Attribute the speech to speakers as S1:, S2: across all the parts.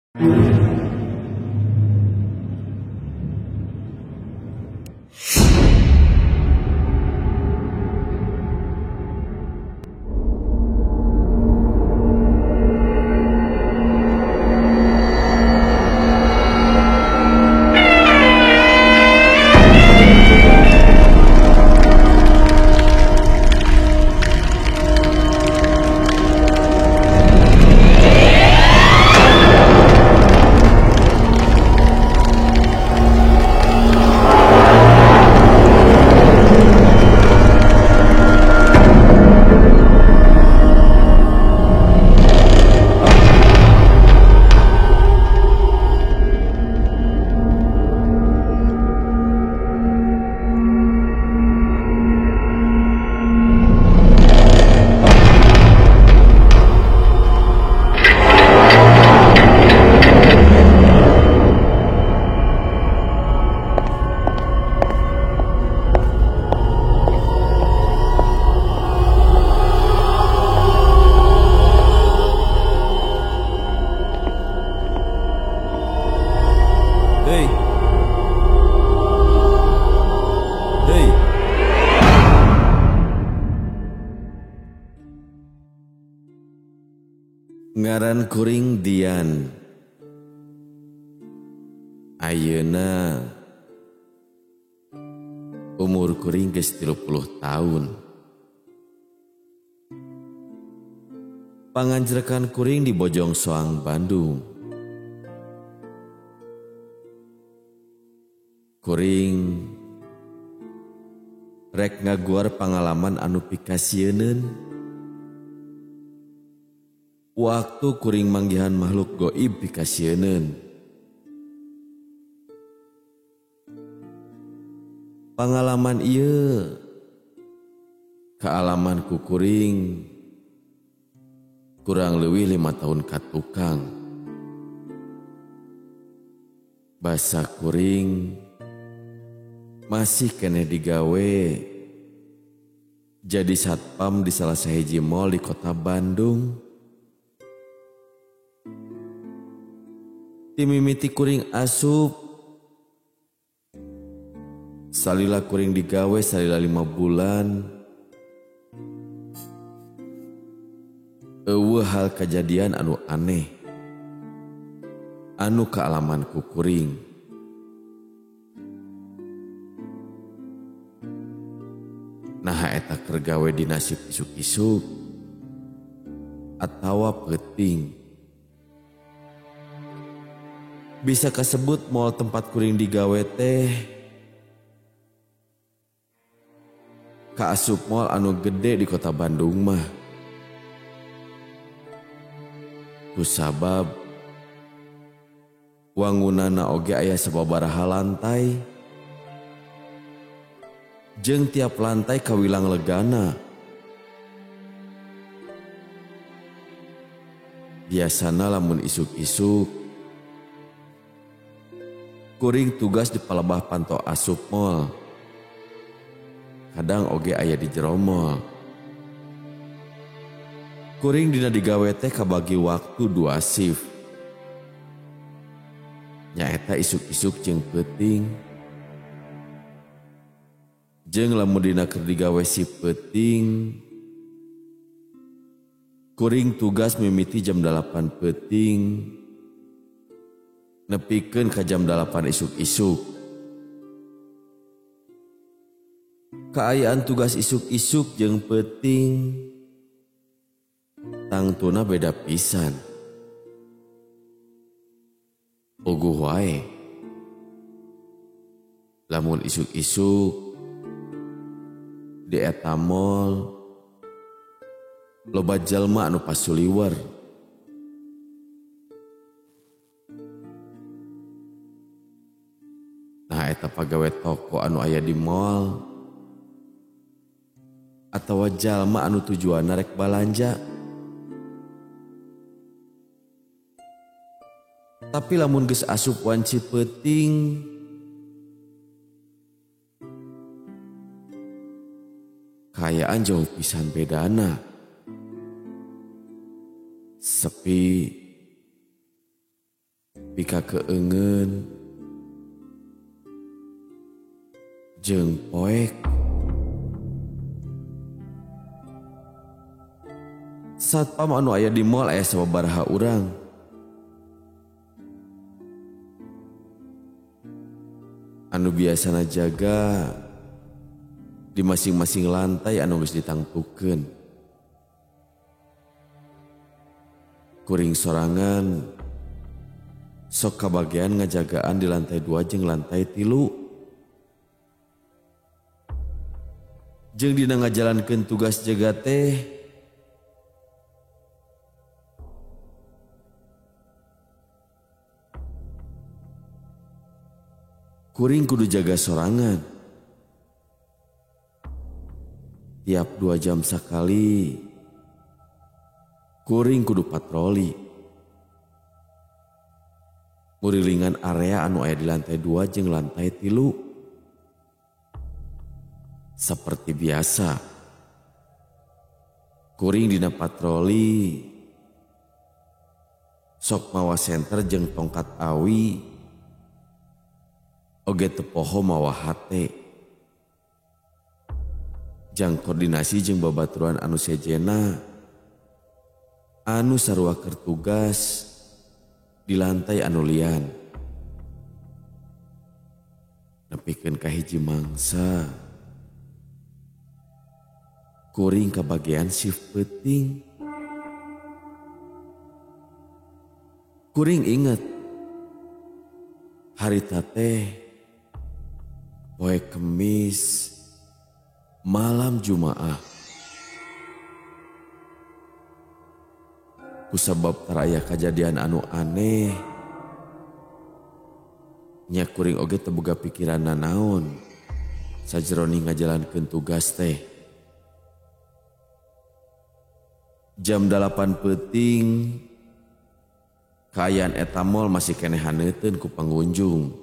S1: Hey. Hey. Ngaran kuring Dian. Ayeuna umur kuring geus 30 tahun. Panganjrekan kuring di Bojong Soang, Bandung. Kuring rek ngaguar pangalaman anu pikasieuneun. Waktu kuring manggihan makhluk goib pikasieuneun. Pangalaman ieu kaalaman ku kuring kurang leuwih 5 tahun ka tukang. Basa kuring masih keneh digawe jadi satpam di salah sahiji mall di kota Bandung. Timimiti kuring asup salila kuring digawe salila 5 bulan. Eueuh hal kejadian anu aneh anu kaalaman ku kuring. Naha eta keur gawe dina nasib isuk-isuk atawa peuting. Bisa kasebut mall tempat kuring digawe teh kaasup mall anu gede di kota Bandung mah. Kusabab wangunana oge aya sababaraha lantai. Jeung tiap lantai kawilang legana. Biasana lamun isuk-isuk kuring tugas di palebah panto asup mall. Kadang oge aya di jero mall. Kuring dina digawe teh kabagi waktu 2 shift. Nyaeta isuk-isuk jeung peuting. Jeung lamun dina keur digawe si peuting, kuring tugas mimiti jam 8 peuting nepikeun ka jam 8 isuk-isuk. Kaayaan tugas isuk-isuk jeung peuting tangtuna beda pisan. Puguh wae lamun isuk-isuk di eta mall loba jalma anu pasuliwer. Nah eta pagawe toko anu aya di mall atawa jalma anu tujuanna rek balanja. Tapi lamun geus asup wanci peuting, kaayaan jauh pisan bedana. Sepi, Pika keungeun jeung poek. Satpam anu aya di mall aya sababaraha urang. Anu biasana jaga di masing-masing lantai anu geus ditangtukeun. Kuring sorangan sok kabagean ngajagaan di lantai 2 jeung lantai 3. Jeung dina ngajalankeun tugas jaga teh kuring kudu jaga sorangan. Tiap 2 jam sakali kuring kudu patroli. Ngurilingan area anu aya di lantai 2 jeung lantai 3. Seperti biasa, kuring dina patroli sok mawa senter jeung tongkat awi, oge teu poho mawa hate. Jang koordinasi jeung babaturan anu sejena anu sarua keur tugas di lantai anu lian. Nepikeun ka hiji mangsa, kuring kabagean shift peuting. Kuring inget harita teh poe Kemis malam Jumaah. Kusabab taraya kajadian anu aneh, nya kuring oge teu boga pikiran nanaon sajroning ngajalankeun tugas teh. Jam 8 peuting kaayaan eta mall masih keneh haneuteun ku pengunjung.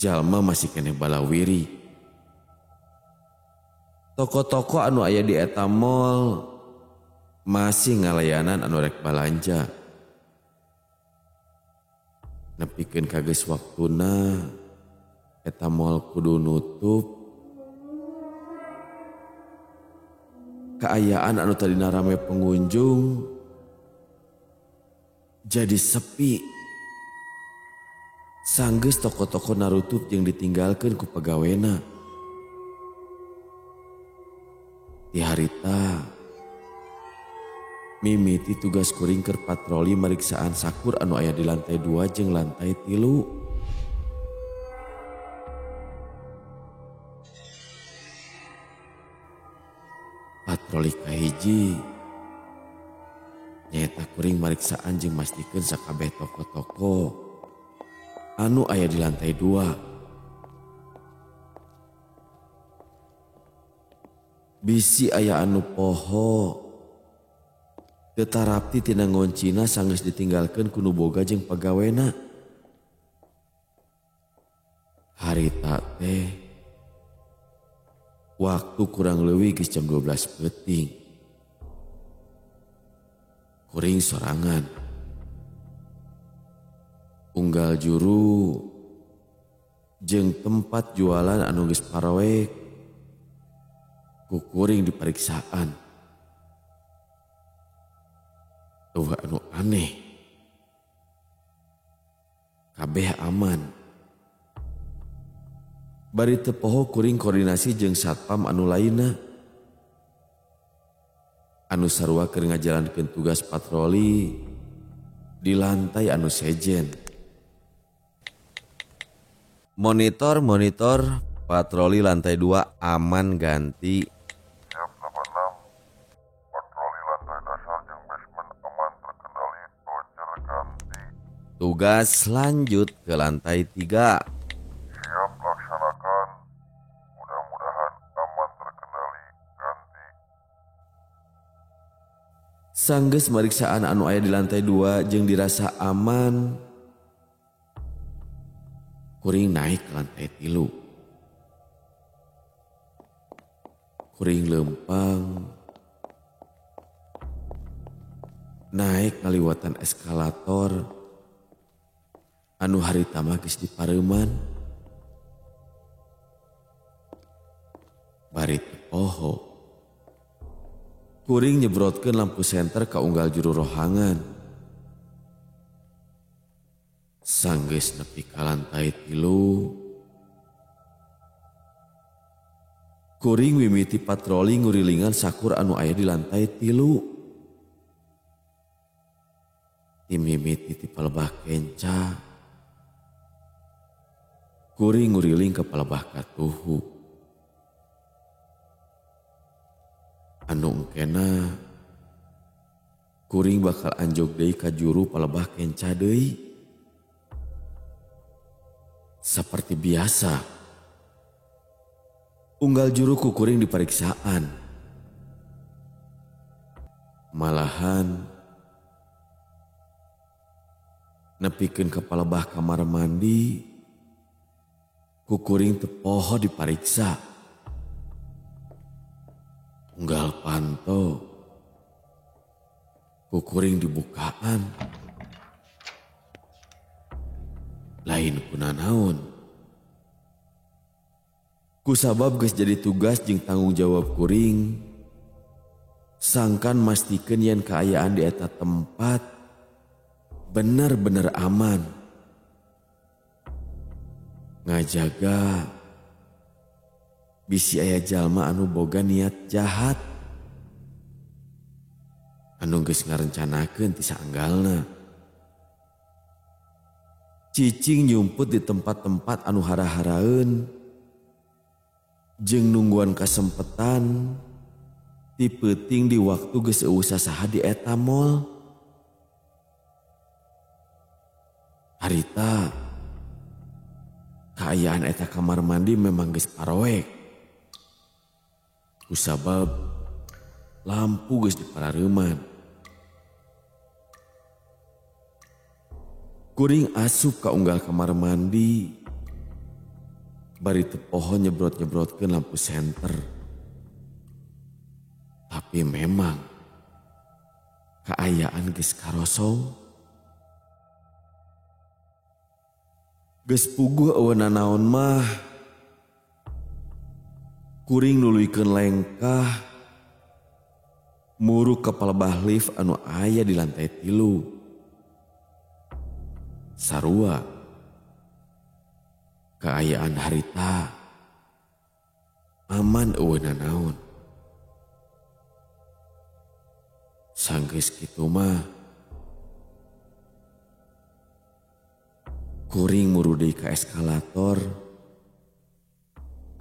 S1: Jalma masih keneh balawiri. Toko-toko anu aya di eta mall masih ngalayanan anu rek balanja. Nepikeun ka geus waktuna eta mall kudu nutup. Kaayaan anu tadina rame pengunjung jadi sepi. Sanggeus toko-toko narutup jeung ditinggalkeun ku pegawena. Ti harita mimiti tugas kuring keur patroli mariksaan sakur anu aya di lantai 2 jeung lantai 3. Patroli kahiji nyaeta kuring mariksaan jeung mastikeun sakabeh toko-toko anu aya di lantai 2. Bisi aya anu poho teu tarapti tina ngoncina sanggeus ditinggalkeun ku nu boga jeung pagawena. Harita teh waktu kurang leuwih geus jam 12 peuting. Kuring sorangan. Unggal juru jeung tempat jualan anu geus parawek ku kuring dipariksaan. Eueuh anu aneh. Kabeh aman. Bari teu poho kuring koordinasi jeung satpam anu lainna anu sarua keur ngajalankeun tugas patroli di lantai anu sejen. Monitor, monitor, patroli lantai 2 aman ganti.
S2: Siap 86, patroli lantai dasar jeung basement aman terkendali, roger ganti.
S1: Tugas lanjut ke lantai 3.
S2: Siap laksanakan, mudah-mudahan aman terkendali, ganti.
S1: Sanggeus mariksaan anu aya di lantai 2 jeung dirasa aman, kuring naik ke lantai 3. Kuring lempang Naek ngaliwatan eskalator anu harita mah geus dipareuman. Bari teu poho kuring nyebrotkeun lampu senter ka unggal juru rohangan. Sanggeus nepi ka lantai 3, kuring mimiti patroli ngurilingan sakur anu aya di lantai 3. Timimiti ti palebah kenca, kuring nguriling ke palebah katuhu. Anu engkena kuring bakal anjog deui ka juru palebah kenca deui. Seperti biasa, unggal juru ku kuring dipariksaan. Malahan nepikeun ka palebah kamar mandi, ku kuring teu poho dipariksa. Unggal panto ku kuring dibukaan. Lain kunanaon, kusabab geus jadi tugas jeung tanggung jawab kuring, sangkan mastikeun yen kaayaan di eta tempat bener-bener aman. Ngajaga bisi aya jalma anu boga niat jahat, anu geus ngarencanakeun ti saanggalna. Cicing nyumput di tempat-tempat anu hara-haraeun jeung nungguan kasempetan ti peuting di waktu geus eueuh sasaha di eta mall. Harita kaayaan eta kamar mandi memang geus paroek. Kusabab lampu geus diparareuman. Kuring asup ka unggal kamar mandi, bari teu poho nyebrot-nyebrotkeun lampu senter. Tapi memang kaayaan geus karosong. Geus puguh eueuh nanaon mah, kuring nuluykeun lengkah muruk ka palebah lift anu aya di lantai 3. Sarua kaayaan harita aman eueuh nanaon. Sanggeus kitu mah kuring muru deui ka eskalator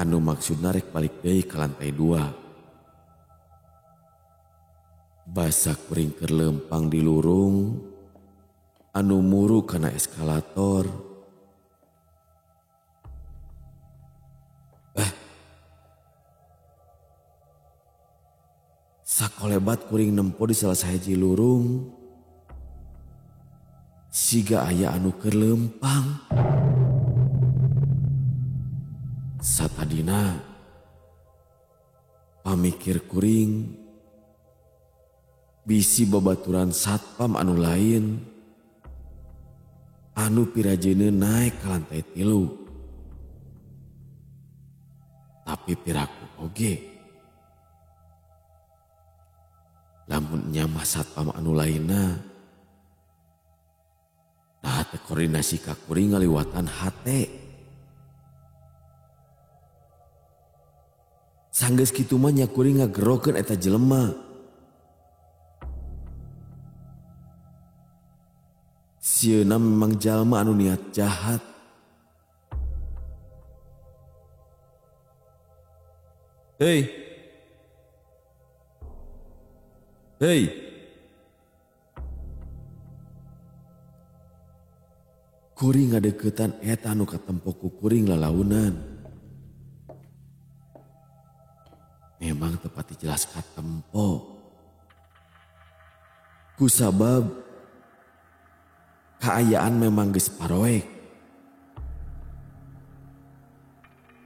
S1: anu maksudna rek balik deui ka lantai 2. Basa kuring keur leumpang di lurung anu muru kana eskalator. Sakolebat kuring nempo di salah sahiji lurung, siga aya anu keur leumpang. Satadina pamikir kuring bisi babaturan satpam anu lain anu pirajeuna naik ka lantai 3. Tapi piraku oge lamun nya mah satpam anu lainna nah teh koordinasi ka kuring ngaliwatan hate. Sanggeus kitu mah nya kuring ngagerokeun eta jelema. Sieuna memang jalma anu niat jahat. Hei. Hei. Kuring ngadeukeutan eta anu katempo ku kuring lalaunan. Memang tepati jelas katempo. Kusabab kaayaan memang geus paroek.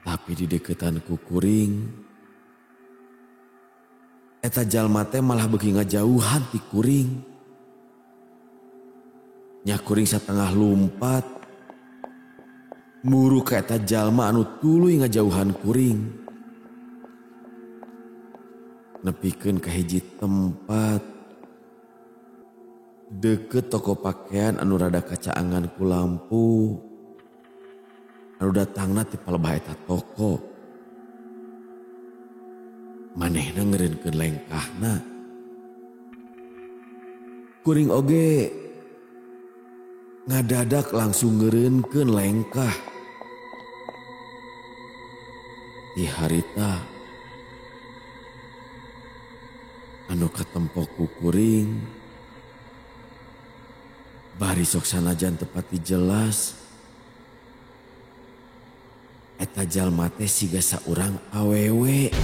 S1: Tapi di deketan ku kuring, eta jalma teh malah beuki ngajauhan ti kuring. Nya kuring satengah lumpat muru ka eta jalma anu tuluy ngajauhan kuring. Nepikeun ka hiji tempat deket toko pakaian anu rada kacaangan ku lampu anu datangna ti palebah eta toko. Manehna ngeureunkeun lengkahna. Kuring oge ngadadak langsung ngeureunkeun lengkah. Di harita anu katempo ku kuring bari sok sanajan tepati jelas eta jalma teh siga saurang awewe.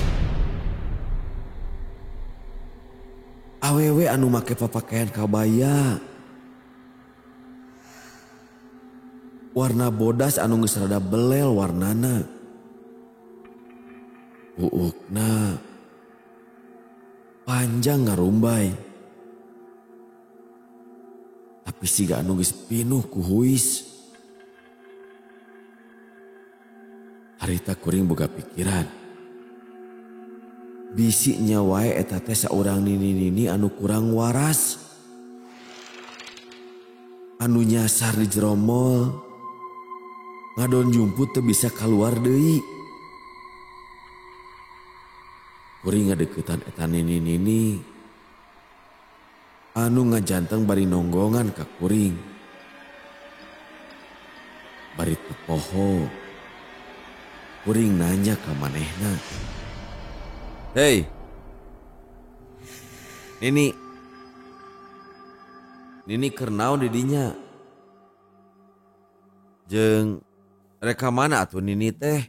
S1: Awewe anu make papakaian kabaya warna bodas anu geus rada belel warnana. Uukna panjang ngarumbay. Tapi siga anu geus pinuh ku huis. Harita kuring boga pikiran. Bisi nya wae eta teh saurang nini-nini anu kurang waras. Anu nyasar di jero mall. Ngadon jumput teu bisa kaluar deui. Kuring ngadeukeutan eta nini-nini anu ngajanteng bari nonggongan ka kuring. Bari teu poho. Kuring nanya ka manehna. Hei. Nini. Nini keur naon di dinya? Jeung rek ka mana atuh Nini teh?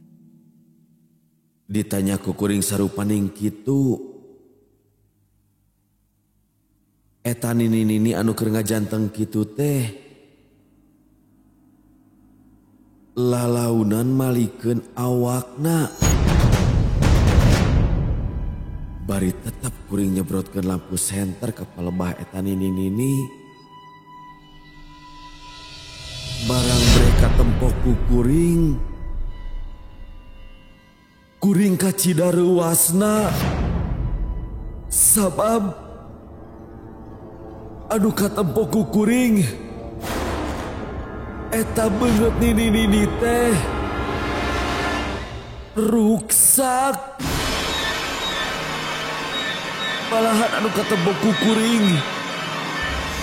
S1: Ditanya ku kuring sarupaning kitu. Eta nini-nini anu keur ngajanteng kitu teh lalaunan malikeun awakna. Bari tetep kuring nyebrotkeun lampu senter ka palebah eta nini-nini. Barang mereka tempo ku kuring. Kuring kacida reuasna. Sabab anu katempo ku kuring eta beungeut nini-nini teh ruksak. Malahan anu katempo ku kuring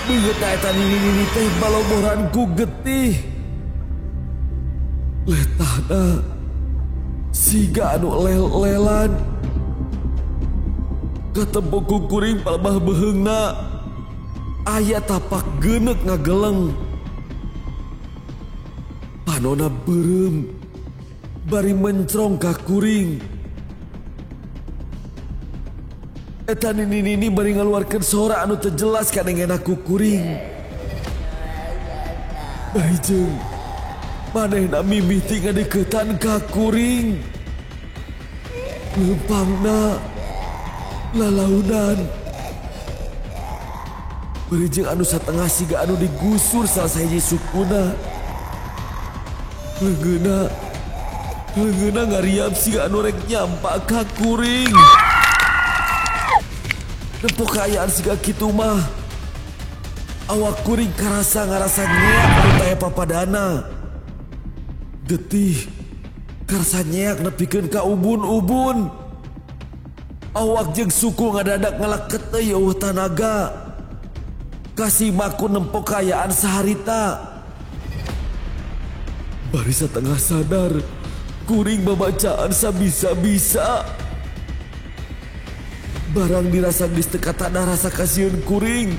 S1: beungeut eta nini-nini teh baloboran ku getih. Letahna siga anu lel-lelan. Katempo ku kuring palebah beheungna aya tapak geuneuk ngageleng. Panona beureum bari mencrong ka kuring. Eta nini-nini bari ngaluarkeun sora anu teu jelas kadengena ku kuring. Bari jeung manehna mimiti ngadeuketan ka kuring. Leumpangna lalaunan. Bari jeung anu satengah siga anu digusur salah sahiji sukuna. Leungeunna leungeunna ngariap siga anu rek nyampak ka kuring. Nempo kaayaan siga kitu mah awak kuring karasa ngarasa nyeak anu taya papadana. Getih karasa nyeak nepikeun ka ubun-ubun. Awak jeung suku ngadadak ngaleket euy eueuh tanaga. Kasih maku nempo kaayaan saharita. Bari satengah sadar kuring babacaan sabisa-bisa. Barang dirasa geus teu katada rasa kasieun kuring.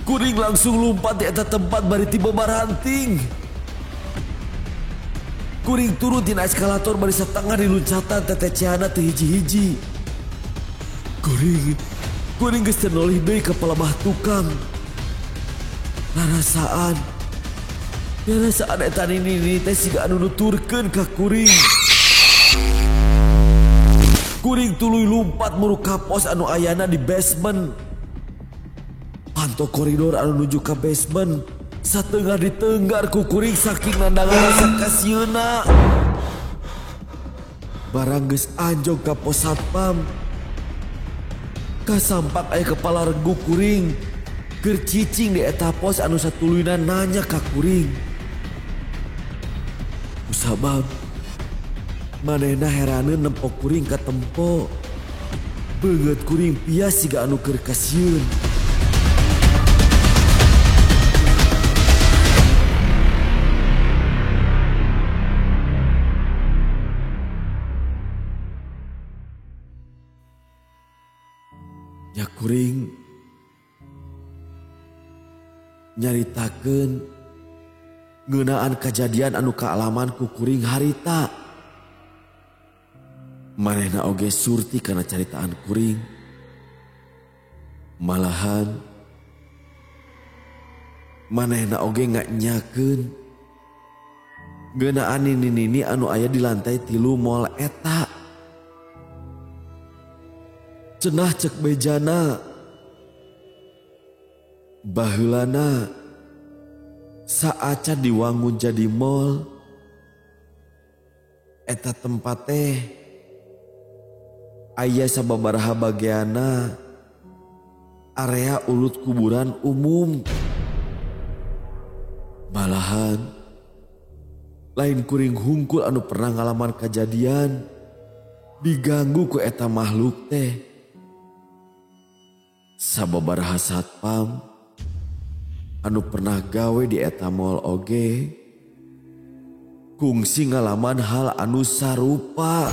S1: Kuring langsung lumpat di eta tempat bari tiba baranting. Kuring turun tina eskalator bari satengah diluncatan teteceana teu hiji-hiji. Kuring geus teu nolih deui ka palebah tukang. Rarasaan eta nini teh siga anu nuturkeun ka kuring. Kuring tuluy lumpat muru ka pos anu ayana di basement. Panto koridor anu nuju ka basement Satengah ditenggar ku kuring saking nandangan rasa kasieuna. Barang geus anjog ka pos satpam. Kasampak aya kepala regu kuring keur cicing di eta pos anu satuluyna nanya ka kuring. Kusabab manehna heraneun nempo kuring katempo. Beungeut kuring pias siga anu keur kasieun. Nya kuring nyaritakeun ngeunaan kajadian anu kaalaman ku kuring harita. Manehna oge surti kana caritaan kuring. Malahan manehna oge nganyakeun ngeunaan nini-nini anu aya di lantai 3 mall eta. Cenah cek bejana baheulana saacan diwangun jadi mall eta tempat teh aya sababaraha bageana area ulut kuburan umum. Malahan lain kuring hungkul anu pernah ngalaman kajadian diganggu ku eta makhluk teh. Sababaraha satpam anu pernah gawe di eta mall oge kungsi ngalaman hal anu sarupa.